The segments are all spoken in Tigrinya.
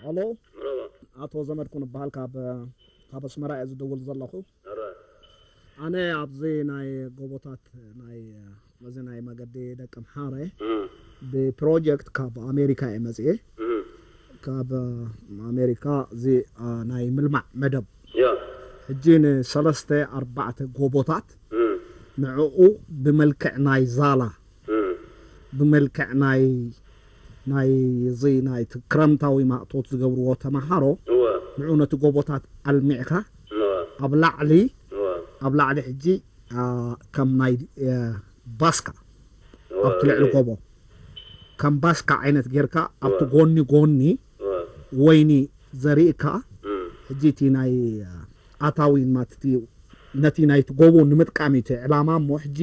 ኣሎ። ኣቶ ዘመድኩን እበሃል፣ ካብ ካብ ኣስመራ እየ ዝደውል ዘለኹ። ኣነ ኣብዚ ናይ ጎቦታት፣ ናይ እዚ ናይ መገዲ ደቂ ኣምሓረ ብፕሮጀክት ካብ ኣሜሪካ እየ መፅኤ። ካብ ኣሜሪካ እዚ ናይ ምልማዕ መደብ ሕጂ ንሰለስተ ኣርባዕተ ጎቦታት ንዕኡ ብመልክዕ ናይ ዛላ፣ ብመልክዕ ናይ ናይ እዚ ናይ ክረምታዊ ማእቶት ዝገብርዎ ተምሃሮ፣ ንዑ ነቲ ጎቦታት ኣልሚዕካ ኣብ ላዕሊ ኣብ ላዕሊ ሕጂ ከም ናይ ባስካ ኣብቲ ልዕሊ ጎቦ ከም ባስካ ዓይነት ጌርካ ኣብቲ ጎኒ ጎኒ ወይኒ ዘሪእካ፣ ሕጂ እቲ ናይ ኣታዊ ማለት እቲ ነቲ ናይቲ ጎቦ ንምጥቃም እዩ እቲ ዕላማ። እሞ ሕጂ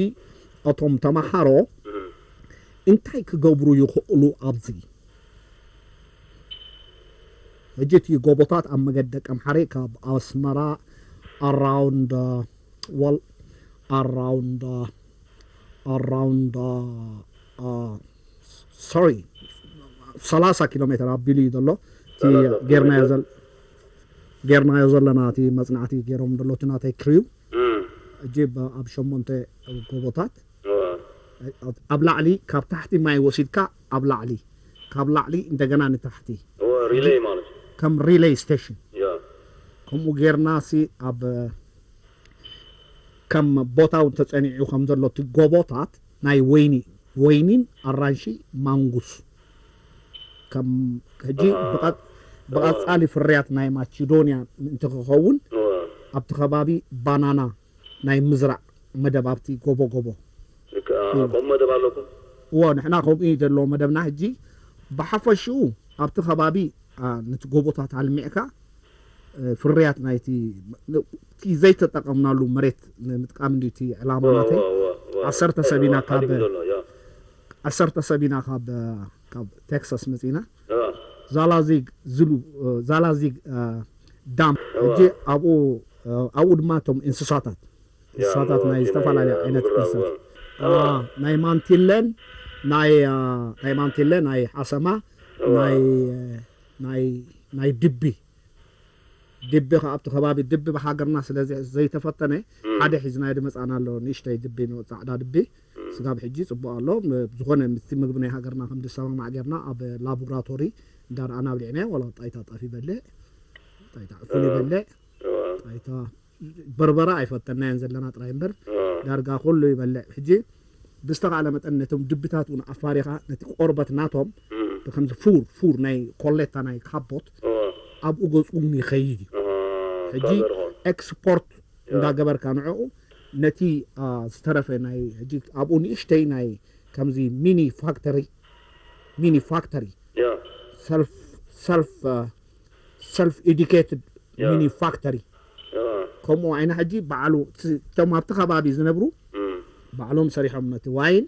እቶም ተምሃሮ እንታይ ክገብሩ ይኽእሉ ኣብዚ? ሕጂ እቲ ጎቦታት ኣብ መገዲ ደቂ ኣምሓረ ካብ ኣስመራ ኣራውንድ፣ ወል ኣራውንድ ኣራውንድ ሶሪ ሰላሳ ኪሎ ሜትር ኣቢሉ እዩ ዘሎ። እቲ ጌርናዮ ዘል ጌርናዮ ዘለና እቲ መጽናዕቲ ገይሮም ዘሎ እቲ ናተይ ክሪው ሕጂ ኣብ ሸሞንተ ጎቦታት ኣብ ላዕሊ ካብ ታሕቲ ማይ ወሲድካ ኣብ ላዕሊ ካብ ላዕሊ እንደገና ንታሕቲ ሪሌይ ማለት እዩ። ከም ሪሌይ ስቴሽን ያ ከምኡ ጌርና ሲ ኣብ ከም ቦታው ተጸኒዑ ከም ዘሎ እቲ ጎቦታት ናይ ወይኒ ወይኒን ኣራንሺ ማንጉስ ከም ሕጂ ብቐጻሊ ፍርያት ናይ ማሲዶንያ ምእንቲ ክኸውን ኣብቲ ከባቢ ባናና ናይ ምዝራእ መደብ ኣብቲ ጎቦ ጎቦ ከምኡ መደብ ኣለኩም? እዎ ንሕና ከምኡ እዩ ዘለዎ መደብና። ሕጂ ብሓፈሽኡ ኣብቲ ከባቢ ነቲ ጎቦታት ኣልሚዕካ ፍርያት ናይቲ ዘይተጠቐምናሉ መሬት ንምጥቃም እንዲ እቲ ዕላማ ናተይ። ዓሰርተ ሰብ ኢና ካብ ዓሰርተ ሰብ ኢና ካብ ካብ ቴክሳስ መፂና። ዛላዚግ ዝሉ ዛላዚግ ዳም ሕጂ ኣብኡ ኣብኡ ድማ እቶም እንስሳታት እንስሳታት ናይ ዝተፈላለዩ ዓይነት እንስሳት ናይ ማንቲለን ናይ ናይ ማንቲለ ናይ ሓሰማ ናይ ናይ ናይ ድቢ ድቢ ከ ኣብቲ ከባቢ ድቢ ብሃገርና ስለ ዘይተፈተነ ሓደ ሒዝናዮ ድመፃና ኣሎ። ንእሽተይ ድቢ ፃዕዳ ድቢ ስጋብ ሕጂ ፅቡቅ ኣሎ። ዝኾነ ምስቲ ምግቢ ናይ ሃገርና ከም ዝሰማማዕ ጌርና ኣብ ላቦራቶሪ እንዳረኣና ኣብሊዕናዮ። ዋላ ጣይታ ጣፍ ይበልዕ ጣይታ ዕፉን ይበልዕ ጣይታ በርበረ ኣይፈተናዮን ዘለና ጥራይ እምበር ዳርጋ ኩሉ ይበልዕ። ሕጂ ብዝተኻእለ መጠን ነቶም ድብታት እውን ኣፋሪኻ ነቲ ቆርበት ናቶም ብከምዚ ፉር ፉር ናይ ኮሌታ ናይ ካቦት ኣብኡ ገፁ እውን ይኸይድ እዩ። ሕጂ ኤክስፖርት እንዳገበርካ ንዕኡ ነቲ ዝተረፈ ናይ ሕጂ ኣብኡ ንእሽተይ ናይ ከምዚ ሚኒ ፋክተሪ ሚኒ ፋክተሪ ሰልፍ ሰልፍ ሰልፍ ኤዱኬትድ ሚኒ ፋክተሪ ከምኡ ዓይና ሕጂ ባዕሉ እቶም ኣብቲ ከባቢ ዝነብሩ ባዕሎም ሰሪሖም ነቲ ዋይን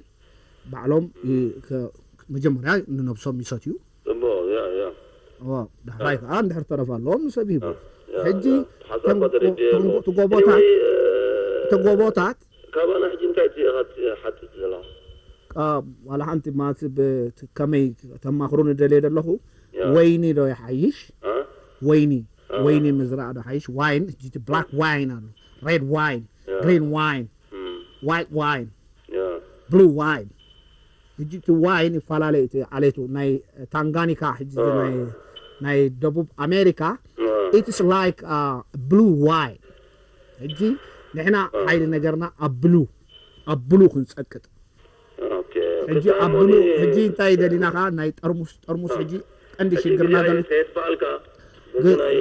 ባዕሎም መጀመርያ ንነብሶም ይሰትዩ። ዳሕራይ ከዓ እንድሕር ተረፋ ኣለዎም ንሰብ ይህቡ። ሕጂ እቲ ጎቦታት እቲ ጎቦታት ካባና ሕጂ እንታይ ኢኻ ትሓትት ዘለኻ? ዋላ ሓንቲ ማለት ከመይ ተማኽሩ ንደልየ ዘለኹ ወይኒ ዶ ይሓይሽ? ወይኒ ወይኒ ምዝራእ ዶ ሓይሽ? ዋይን ሕጂ ብላክ ዋይን ኣሎ፣ ሬድ ዋይን፣ ግሪን ዋይን፣ ዋይት ዋይን፣ ብሉ ዋይን። ሕጂ እቲ ዋይን ይፈላለ እዩ። እቲ ዓሌቱ ናይ ታንጋኒካ ሕጂ ናይ ደቡብ ኣሜሪካ it's like blue wine። ሕጂ ንሕና ሓይሊ ነገርና ኣብ ብሉ ኣብ ብሉ ክንጸቅጥ ሕጂ ኣብ ብሉ ሕጂ እንታይ ደሊና ከኣ ናይ ጠርሙስ ጠርሙስ ሕጂ ቀንዲ ሽግርና ዘሎ ተየትበኣልካ በዚ ናይ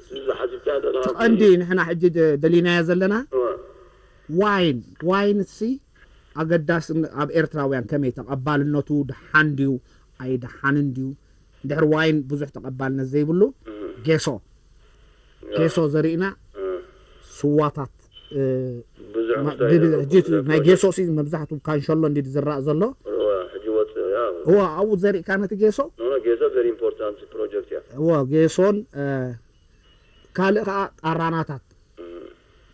ስዚ ሓሲብካ ዘለካ ቀንዲ ንሕና ሕጂ ደሊናዮ ዘለና ዋይን ዋይን ሲ ኣገዳሲ ኣብ ኤርትራውያን ከመይ ተቐባልነቱ ደሓን ድዩ ኣይደሓንን ድዩ? እንድሕር ዋይን ብዙሕ ተቐባልነት ዘይብሉ ጌሶ ጌሶ ዘሪእና ስዋታት ናይ ጌሶ ሲ መብዛሕትኡ ካንሸሎ እንዲ ዝራእ ዘሎ እዋ ኣብኡ ዘሪእካ ነቲ ጌሶ ጌሶ very important project እያ እዋ ጌሶን ካልእ ከዓ ቃራናታት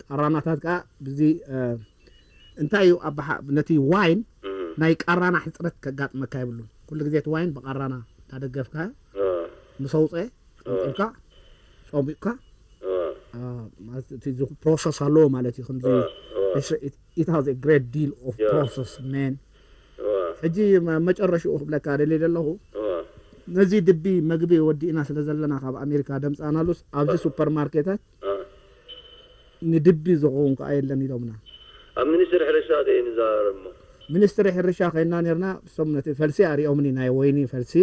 ቃራናታት ከዓ ብዚ እንታይ እዩ ነቲ ዋይን ናይ ቃራና ሕፅረት ከጋጥመካ የብሉን። ኩሉ ግዜ እቲ ዋይን ብቃራና እንዳደገፍካ ምስ ኣውፀ ቀንጢብካ ጸሚቕካ ማለት እቲ ፕሮሰስ ኣለዎ ማለት እዩ። ከምዚ it has a great deal of process man። ሕጂ መጨረሽኡ ክብለካ ደልየ ዘለኹ፣ ነዚ ድቢ መግቢ ወዲእና ስለ ዘለና ካብ ኣሜሪካ ደምፃናሉስ ኣብዚ ሱፐርማርኬታት ንድቢ ዝኸውን ከኣ የለን ኢሎምና። ኣብ ሚኒስትሪ ሕርሻ ደይ ንዛረብ እሞ። ሚኒስትሪ ሕርሻ ከይና ነርና፣ እሶም ነቲ ፈልሲ ኣሪኦምኒ፣ ናይ ወይኒ ፈልሲ፣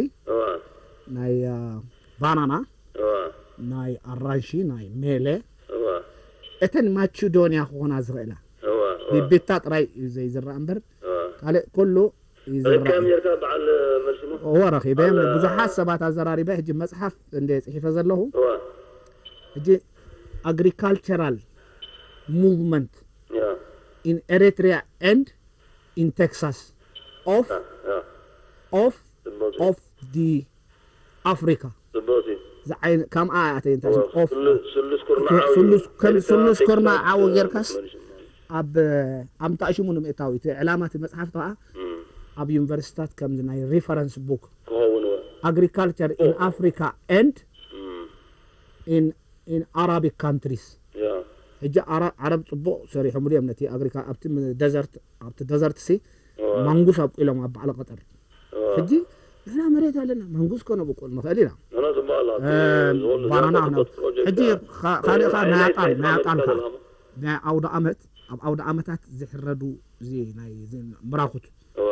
ናይ ባናና፣ ናይ ኣራንሺ፣ ናይ ሜለ፣ እተን ማቹዶንያ ክኾና ዝኽእላ ቢቢታ ጥራይ እዩ ዘይዝራእ እምበር፣ ካልእ ኩሉ እዩ ዝራእ። ርካብ ኔርካ በዓል መልስሞ። እወ ረኺበ። ብዙሓት ሰባት ኣዘራሪበ። ሕጂ መፅሓፍ እንደ ፅሒፈ ዘለኹ ሕጂ agricultural movement in Eritrea and in Texas of of of the Africa። ጽቡቅ እዩ። ዝዓይን ከምኣ ኣተይ እንታይ እወ፣ of ስሉ- ስሉስ ኩርናዓዊ ስሉስ ከም ኤርትራ ስሉስ ቴክሳስ፣ ኩርናዓዊ እ፣ ጌርካስ? መልሽ። ኣብ ኣምታእ ሽሙ ንምእታው እቲ ዕላማ እቲ መጽሓፍ ከዓ እም፣ ኣብ ዩኒቨርሲታት ከም ናይ reference book ክኸውን እወ። Agriculture in Africa and እም፣ in in Arabic countries። ያ ሕጂ ዓረ- ዓረብ ጽቡቅ ሰሪሖምሉ እዮም ነቲ ኣግሪካ ኣብቲ ደዘርት ኣብቲ ደዘርት ሲ እወ። ማንጉስ ኣብቂሎም ኣብ ባዕለ ቀጠር እወ። ሕጂ ንሕና መሬት ኣለና ማንጉስ ከነብቁል ንኽእል ኢና። ንሕና ጽቡቅ ኣላ። እ፣ ዝወሉ ባናና ዝያዳ ክነብ- ፕሮጀክት ሕጂ እያ። ኻ- ካልእ ኸኣ ናይ ናይ ኣጣል ናይ ኣጣል ኸኣ። ናይ ኣውደ ኣመት ኣብ ኣውደ ኣመታት ዝሕረዱ እዚ ናይ እዚ ምራኹት እወ።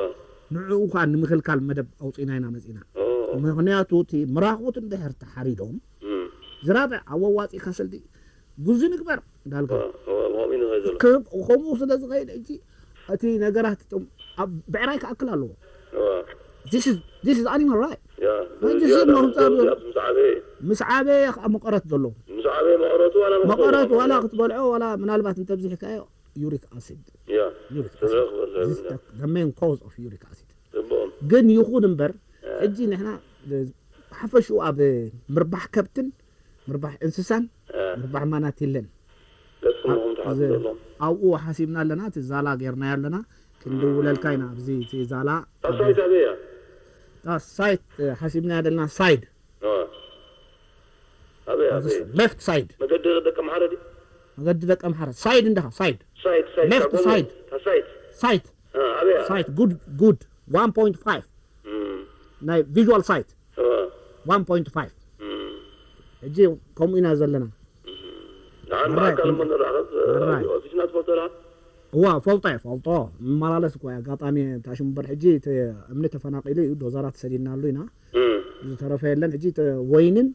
ንዕኡ ኸኣ ንምኽልካል መደብ ኣውፂና ኢና መፂና። እወ። ምኽንያቱ እቲ ምራኹት እንድሕር ተሓሪዶም እም። ዝራብዕ ኣወዋፂእካ ስልዲ ጉዚ ንግበር እንዳልካ ከምኡ ስለ ዝኸይድ ሕጂ እቲ ነገራት እቶም ኣብ ብዕራይ ክኣክል ኣለዎ። This is animal right። ምስ ዓበየ ከዓ መቐረት ዘለዎ መቐረት ዋላ ክትበልዖ ዋላ ምናልባት እንተብዚሕካዮ ዩሪክ ኣሲድ ዩሪክ ኣሲድ main cause of uric acid። ግን ይኹን እምበር ሕጂ ንሕና ሓፈሽኡ ኣብ ምርባሕ ከብትን ምርባሕ እንስሳን ምርባሕ ማናት የለን። ኣብኡ ሓሲብና ኣለና፣ እቲ ዛላ ጌርናዮ ኣለና፣ ክንድውለልካ ኢና ኣብዚ እቲ ዛላ ሳይት ሓሲብናዮ ዘለና ሳይድ ሌፍት ሳይድ መገዲ ደቂ ኣምሓረ ድዩ? መገዲ ደቂ ኣምሓረ ሳይድ እንዲኻ ሳይድ ሳይት ሳይት ሌፍት ሳይድ ሳይት ሳይት ጉድ ጉድ one point five ናይ visual sight one point five ሕጂ ከምኡ ኢና ዘለና። ንዓን ብኣካል እሞ ንራኸብ ኦፊስና ትፈልጦ ዳ? እዋ ፈልጦ እየ ፈልጦ። መመላለስ እኮ ኣጋጣሚ ታሽሙ እምበር ሕጂ እቲ እምኒ ተፈናቒሉ እዩ ዶዘራት ሰዲድናሉ ኢና። ዝተረፈ የለን ሕጂ ወይንን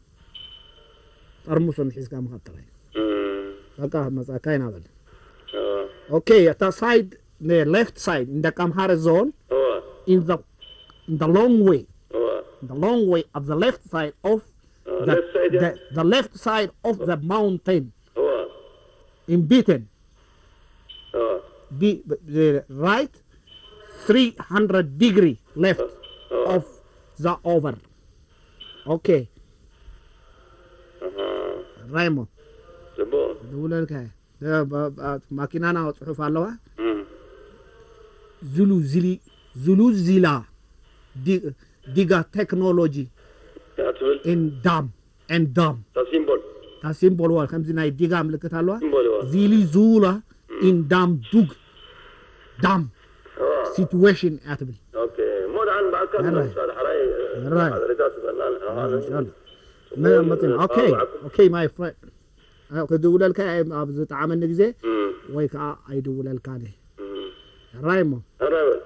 ጠርሙስን ሒዝካ ምኻድ ጥራይ። በቃ መጻካ ይናበል። ኦኬ እታ ሳይድ ሌፍት ሳይድ in the Kamhara zone in the in the long way the long way of the left side of the, the, the left side of the mountain in Biten. Be, the right three hundred degree left of the over. Okay. ራይሞ ጽቡቅ ዝውለልካ ማኪናና ጽሑፍ ኣለዋ። ዝሉ ዝሊ ዝሉ ዚላ ዲጋ ቴክኖሎጂ ትብል in dam and dam እታ ሲምቦል እታ ሲምቦል ዋ ከምዚ ናይ ዲጋ ምልክት ኣለዋ። ሲምቦል እዋ ዚሊ ዙላ in dam dug dam situation እያ ትብል። ኦኬ እሞ ደሓን ብኣካል ሕራይ። ንመልሳ ዳሕራይ ሕራይ። ሓበሬታ ትበና ንሕና ኸዓ መ- መ- okay okay my friend ክድውለልካ እየ ኣብ ዝጠዓመኒ ግዜ ወይ ከዓ ኣይድውለልካን እየ። ሕራይ እሞ ሕራይ በል